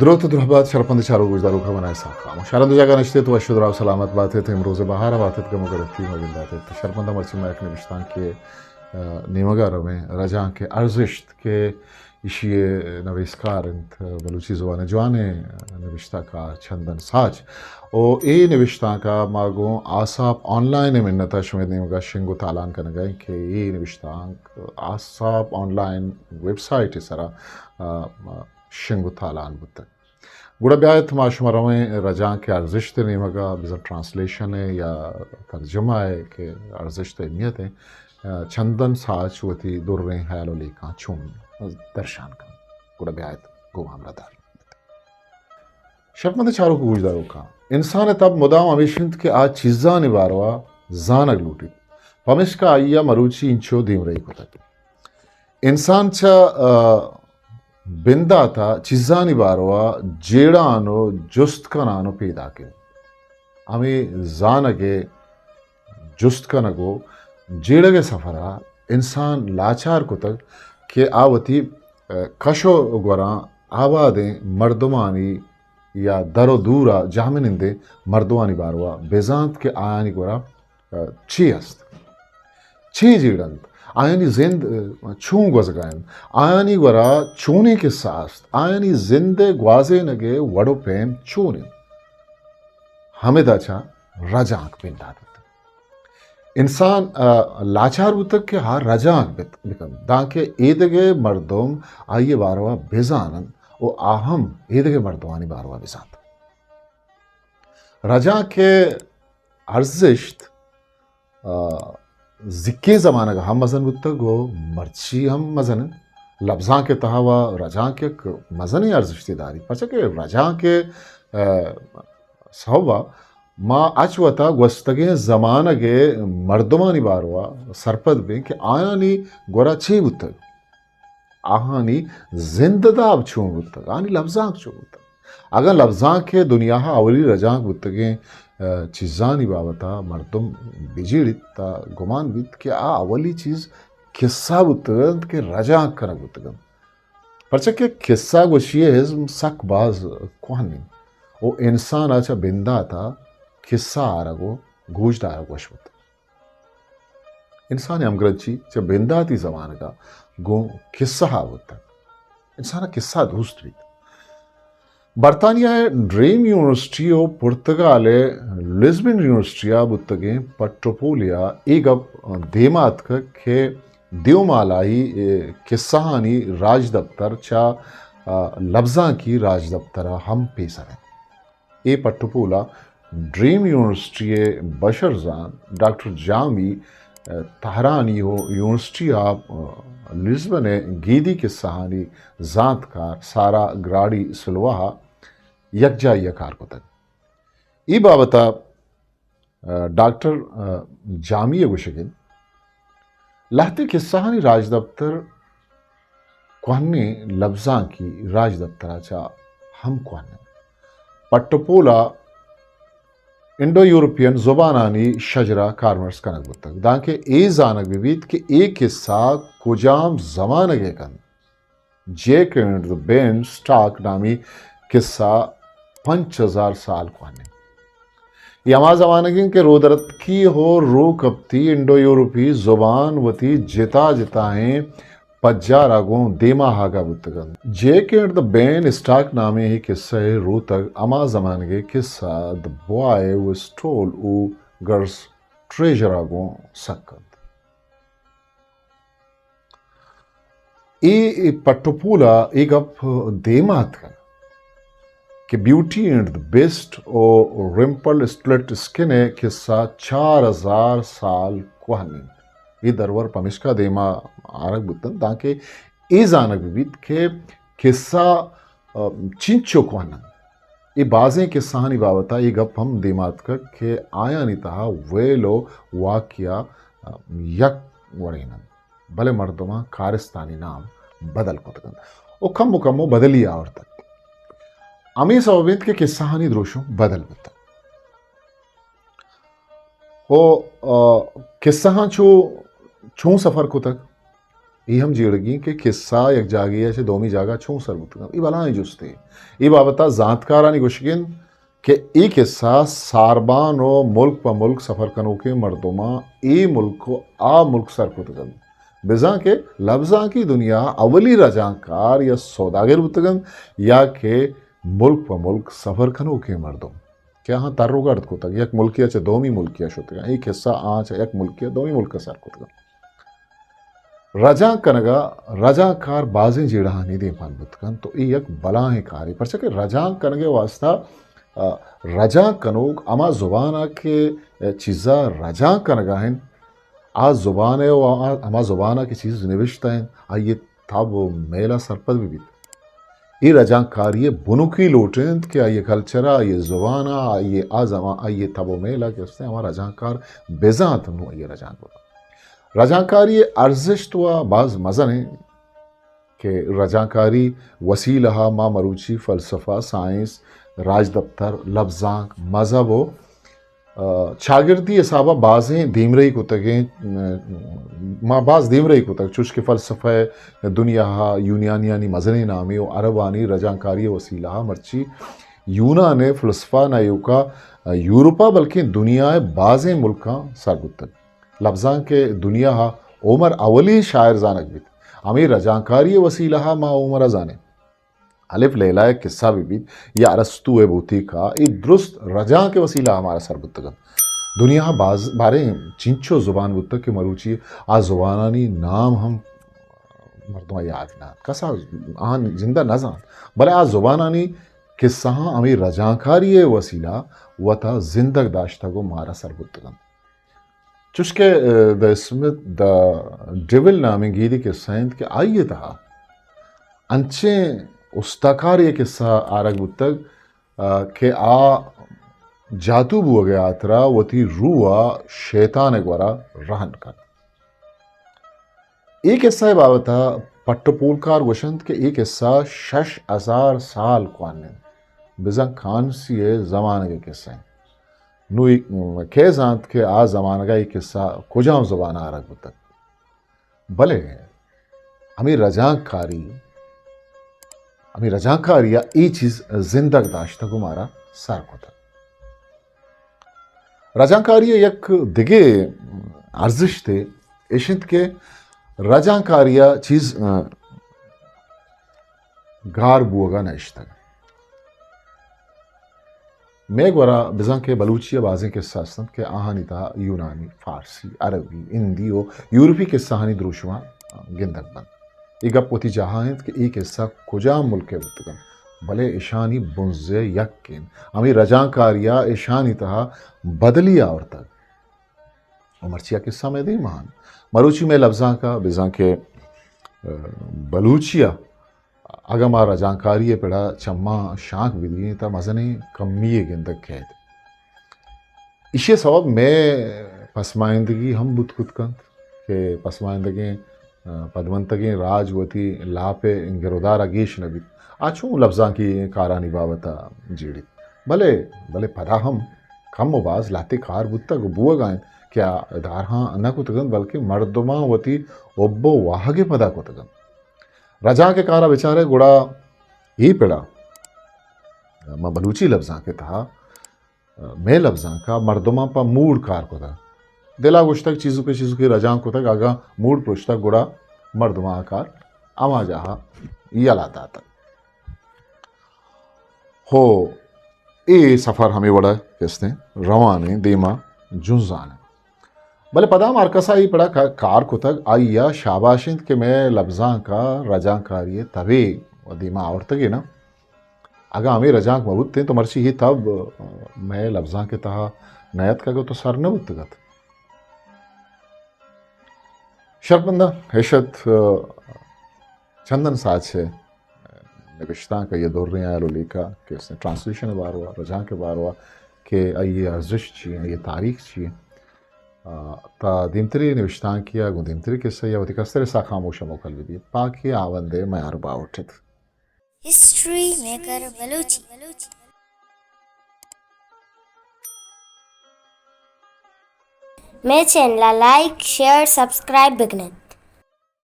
دروت و درہبات شرپند چاروک گوشداروکاں، من اسحاق خاموش۔ ہر ہند جاگہ نشتے تو وش و دراہ و سلامت بات ات، امروز بہار بات ات، گم و گرنتی مہ گندات ات۔ شرپند مرچی ما یک نبشتانکے، ا، نیمگا رویں، رجانک ارزشت، کہ ایشی نویسکار انت بلوچی زبان جوانیں نبشتہ کار چندن ساچ۔ و اے نبشتانکا ما گوں آساپ آن لائن منتا شمے نیمگا شنگ و تالان کنگا ایں کہ اے نبشتانک آساپ آن لائن ویب سائٹ سرا، ا، شنگ و تالان بوتگ۔ گڑا بیایت ما شما رویں رجانک ارزشت نیمگا، بزاں ٹرانسلیشن ء یا ترجمہ ء کہ ارزشت اہمیت ء، ا، چندن ساچ وتی دریں ہیال و لیکاں چون درشان کن۔ گڑا بیایت گوں ہمراہ دار۔ شرپمند چاروک و گوشداروکاں، انسان ء تب مدام ہمیش انت کہ آ چیزانی باروا زانگ لوٹیت، پمیشکا آئی ء مروچی انچو دیمرئی کتگ۔ انسان چہ، ا، بندات ء چیزانی باروا جیڑان و جست کنان و پیداک انت۔ ہمے زانگ ء جست کنگ و جیڑگ ء سفر ء انسان لاچار کتگ کہ آ وتی، ا، کش و گوراں آبادیں مردمانی یا در و دور ء جہمنندیں مردمانی باروا بزانت کہ آیانی گورا چے است؟ چے جیڑ انت؟ آیانی زند، ء، چون گوزگا انت؟ آیانی گورا چونیں کسہ است؟ آیانی زند ء گوازینگ ء وڑ و پیم چون انت؟ ہمدا چہ رجانک بندات بوتگ۔ انسان، ء، لاچار بوتگ کہ آ رجانک بت-، بکنت، دانکہ ایدگہ مردم آئی ء باروا بزاننت و آ ہم ایدگہ مردمانی باروا بزانت۔ رجانک ء ارزشت، آ، زیکیں زمانگ ء ہم مزن بوتگ و مرچی ہم مزن انت۔ لبزانک ء تہا و رجانک یک مزنیں ارزشتے داریت، پرچا کہ رجانک ء، آ، سوب ء ما اچ وتا گوستگیں زمانگ ء مردمانی باروا سرپد بیں کہ آیانی گورا چے بوتگ۔ آہانی زند ء داب چون بوتگ، آہانی لبزانک چون بوتگ۔ اگاں لبزانک ء دنیا ء اولی رجانک بوتگیں، ء، چیزانی بابت ء مردم بجیڑیت تہ گمان بیت کہ آ اولی چیز کسہ بوتگ انت کہ رجانک کنگ بوتگ انت۔ پرچا کہ کسہ گوشی ء ازم سک باز کوہن انت و انسان ء چہ بندات ء کسہ آرگ و گوشدارگ وش بوتگ۔ انسان ء ہمگرنچی چہ بنداتی زمانگ ء گوں کسہ ء بوتگ۔ انسان ء کسہ دوست بیت۔ برطانیہ ء ڈریم یونیورسٹی و پرتگال ء لزبن یونیورسٹی ء بوتگیں پٹ و پولے ء اے گپ دیما اتکگ کہ دیومالائی کسہانی راجدپتر چہ، آ، لبزانکی راجدپتر ء ہم پیسر انت۔ اے پٹ و پول ء ڈریم یونیورسٹی ء بشرزانت ڈاکٹر جامی، ء، تہرانی و یونیورسٹی آف، ء، لزبن ء گیدی کسہانی زانتکار سارا گراڈی سلوا ء یکجائی ء کار کتگ۔ اے بابت ء، ء، ڈاکٹر، ء، جامی ء گوشگ انت، لہتے کسہانی راجدپتر کوہنیں لبزانکی راجدپتر ء چہ ہم کوہن انت۔ پٹ و پول ء انڈو یورپین زبانانی شجرہ کارمرز کنگ بوتگ، دانکہ اے زانگ بہ بیت کہ اے کسہ کجام زمانگ ء کنت۔ جیک اینڈ دی بین سٹاک نامی کسہ پنچ ہزار سال کوہن انت۔ اے ہما زمانگ انت کہ رودرتکی ہو روکپتی انڈو یورپی زبان وتی جتا جتائیں پجارا گوں دیما آگا بوتگ انت۔ جیک اینڈ دی بین سٹاک نامیں اے کسہ ء روتگ ہما زمانگ ء کسہ دی بوائے ہو اسٹول او گرس ٹریجرا گوں سک انت۔ اے، اے پٹ و پول ء اے گپ دیما اتکگ کہ بیوٹی اینڈ دی بیسٹ و ریمپل اسپلٹ اسکن ء کسہ چار ہزار سال کوہن انت۔ اے درور پمیشکا دیما آرگ بوتنت دانکہ اے زانگ بہ بیت کہ کسہ، ء، چینچو کوہن انت۔ اے بازیں کسہانی بابت ء اے گپ ہم دیما اتکگ کہ آیانی تہا ویل و واقعہ، ء، یک وڑین انت، بلے مردماں کارستانی نام بدل کتگ انت و کمو کمو بدلی آورتگ۔ ہمے سوب انت کہ کسہانی دروشم بدل بوتگ۔ و، ء، کسہاں چو چون سفر کتگ؟ اے ہم جیڑگی کہ قصہ یک جاگہے ءَ چہ دومی جاگہ چون سر بوتگ انت۔ اے بلاہیں جستے۔ اے بابت ءَ زانتکارانی گوشگ انت کہ اے قصہ ساربان و ملک پہ ملک سفر کنوکیں مردماں اے ملک و آ ملک سر کتگ انت۔ بزاں کہ لبزانکی دنیا ءَ اولی رجانکار یا سوداگر بوتگ انت یا کہ ملک پہ ملک سفر کنوکیں مردم کہ آہاں تر و گرد کتگ، یک ملکے ءَ چہ دومی ملکے ءَ شتگ انت۔ اے قصہ آہاں چہ یک ملکے ءَ دومی ملک ءَ سر کتگ انت۔ رجانک کنگ ءَ رجانکار بازیں جیڑہانی دیمپان بوت کنت تو اے یک بلاہیں کارے، پرچا کہ رجانک کنگ ءِ واستہ، آ، رجانک کنوک ہما زبان ءَ کہ چیزا رجانک کنگ ءَ انت، آ زبان ءَ و آ ہما زبان ءَ کہ چیز نوشتہ انت، آئی ءِ تب و میل ءَ سرپد بہ بیت۔ اے رجانکاری ءِ بنکی لوٹ انت کہ آئی ءِ کلچر ءَ، آئی ءِ زبان ءَ، آئی ءِ آ زمان، آئی ءِ تب و میل ءَ کہ است انت، ہما رجانکار بزانت نوں آئی ءَ رجانک بکنت۔ رجانکاری ءِ ارزشت و باز مزن انت کہ رجانکاری وسیلہ ءَ ما مروچی فلسفہ، سائنس، راجدپتر، لبزانک، مذہب و، آ، چاگردی حساب ءَ بازیں دیمرئی کتگیں، ما باز دیمرئی کتگ، چوش کہ فلسفہ ءِ دنیا ءَ یونانیانی مزنیں نامے و عربانی رجانکاری ءِ وسیلہ ءَ مرچی یونان ءِ فلسفہ نہ ایوکا یورپ ءَ بلکیں دنیا ءِ بازیں ملکاں سر بوتگ۔ لبزانک ءِ دنیا ءَ ہومر اولی شاعر زانگ بیت۔ ہمے رجانکاری ءِ وسیلہ ءَ ما ہومر ءَ زانیں۔ الف لیلہ ءِ قصہ بہ بیت یا ارسطو ءِ بوتیکا، اے درست رجانک ءِ وسیلہ ءَ مارا سر بوتگ انت۔ دنیا ءَ باز باریں چنچو زبان بوتگ کہ مروچی آ زبانانی نام ہم مردم ءَ یاد نہ انت، کس ءَ آہاں زندہ نہ زانت، بلے آ زبانانی قصہاں ہمے رجانکاری ءِ وسیلہ ءَ وت ءَ زندگ داشتگ و مارا سر بوتگ انت۔ چوشکہ، اہ، The Smith the Devil نامیں گیدی قصہ انت کہ آئی ءِ تہا انچیں استاکارے قصہ آرگ بوتگ، اہ، کہ آ جاتو بوگ ءِ ہاترا وتی روح ءَ شیطان ءِ گورا رہن کنت۔ اے قصہ ءِ بابت ءَ پٹ ءُ پولکار گوشنت کہ اے قصہ شش ہزار سال کوہن انت، بزاں کانسی ءِ زمانگ ءِ قصہ انت۔ نوں اے، کئے زانت کہ آ زمانگ ءَ اے قصہ کجام زبان ءَ آرگ بوتگ؟ بلے ہمے رجانکاری، ہمے رجانکاری ءَ اے چیز زندگ داشتگ ءُ مارا سر کتگ۔ رجانکاری ءِ یک دگہ ارزشتے ایش انت کہ رجانکاری ءَ چیز، آ، گار بوگ ءَ نہ اشتگ۔ مئے گورا بزاں کہ بلوچی ءَ بازیں قصہ است انت کہ آہانی تہا یونانی، فارسی، عربی، ہندی ءُ یورپی قصہانی دروشم ءَ گندگ بنت۔ اے گپ وتی جاہ ءَ انت کہ اے قصہ کجام ملک ءَ بوتگ انت، بلے اشانی بنز یک انت۔ ہمے رجانکاری ءَ اشانی تہا بدلی آورتگ۔ ءُ مرچی آ قصہ مئے دیم ءَ انت۔ مروچی مئے لبزانک ءَ بزاں کہ، آ، بلوچی ءَ اگاں ما رجانکاری ءِ پڑ ءَ چماں شانک بدئیں تہ مزنیں کمی یے گندگ کئیت۔ ایشی ءِ سوب مئے پسمائندگی ہم بوت کت کنت کہ پسمائندگیں، آ، پدمنتگیں راج وتی لاپ ءِ گرودار ءَ گیش نہ بیت۔ آ چوں لبزانکی کارانی بابت ءَ جیڑیت۔ بلے، بلے پدا ہم کم ءُ باز لہتے کار بوتگ ءُ بوگ ءَ انت کہ آ ادارہاں نہ کتگ انت، بلکیں مردماں وتی حب ءُ واہگ ءِ پدا کتگ انت۔ رجانک ءِ کار ءَ بچارئے گڑا اے پڑ ءَ ما بلوچی لبزانک ءِ تہا، مئے لبزانک ءَ مردماں پہ موڈ کار کتگ۔ دل ءَ گوشتگ چیزوکے چیزوکے رجانک کتگ، اگاں موڈ پروشتگ گڑا مردماں آ کار ہما جاہ ءَ یلہ داتگ۔ ہو، اے سفر ہمے وڑ ءَ کہ استیں روان ایں، دیم ءَ جنزان ایں۔ بلے پدا ہم ہر کس ءَ اے پڑ ءَ کا-، کار کتگ، آئی ءَ شاباش انت کہ مئے لبزانک ءَ رجانکاری ءِ تبے ءَ دیم ءَ آورتگ ئے نہ۔ اگاں ہمے رجانک مہ بوتیں تو مرچی اے تب مئے لبزانک ءِ تہا نہ اتکگ ات ءُ سر نہ بوتگ ات۔ شرپمنداں، ایش ات، آ، چندن ساچ ءِ نبشتانک، آئی ءِ دریں ہیال ءُ لیکہ کہ است انت ٹرانسلیشن ءِ باروا، رجانک ءِ باروا کہ آئی ءِ ارزشت چی انت، آئی ءِ تاریخ چی انت۔ آ، تا دیمتری نبشتانکے ءَ گوں دیمتری قصہ ءَ وتی کستریں ساہ خاموش ءَ موکل بہ دیت۔ پاکیں ہاوند ءِ میار باہوٹ ات۔ History maker Balochi. مئے چینل ءَ لائک، شیئر، سبسکرائب بکن ات۔